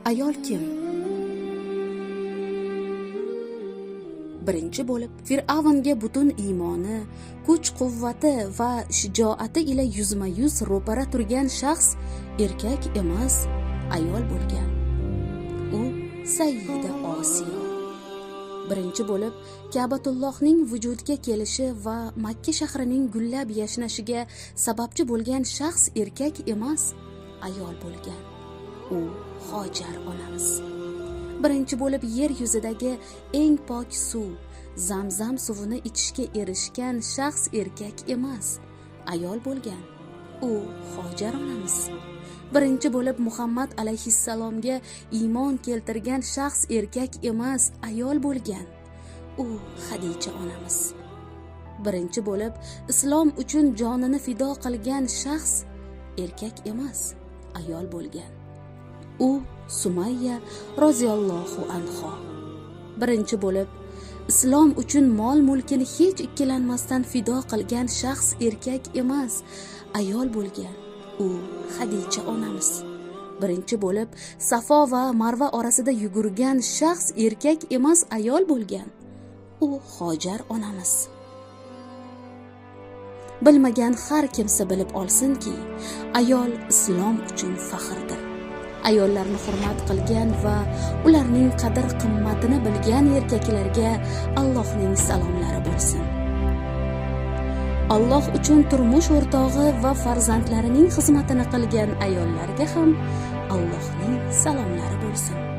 Ayol kim? Birinchi bo'lib Fir'avnga butun iymoni, kuch-quvvati va shijoati ila yuzma-yuz ro'para turgan shaxs erkak emas, ayol bo'lgan. U Sayyida Osiyo. Birinchi bo'lib Ka'batullohning vujudga kelishi va Makka shahrining gullab yashnashiga sababchi bo'lgan shaxs erkak emas, ayol bo'lgan. U Hojar onamiz. Birinchi bo'lib yer yuzidagi eng pok suv, Zamzam suvini ichishga erishgan shaxs erkak emas, ayol bo'lgan. U Hojar onamiz. Birinchi bo'lib Muhammad alayhissalomga iymon keltirgan shaxs erkak emas, ayol bo'lgan. U Xadicha onamiz. Birinchi bo'lib islom uchun jonini fido qilgan shaxs erkak emas, ayol bo'lgan. U Sumayya roziyallohu anha. Birinchi bo'lib islom uchun mol-mulkini hech ikkilanmasdan fido qilgan shaxs erkak emas, ayol bo'lgan. U Xadicha onamiz. Birinchi bo'lib Safo va Marva orasida yugurgan shaxs erkak emas, ayol bo'lgan. U Hojar onamiz. Bilmagan har kimsa bilib olsinki, ayol islom uchun faxrdir. Ayollarni hurmat qilgan va ularning qadr-qimmatini bilgan erkaklarga Allohning salomlari bo'lsin. Alloh uchun turmush o'rtog'i va farzandlarining xizmatini qilgan ayollarga ham Allohning salomlari bo'lsin.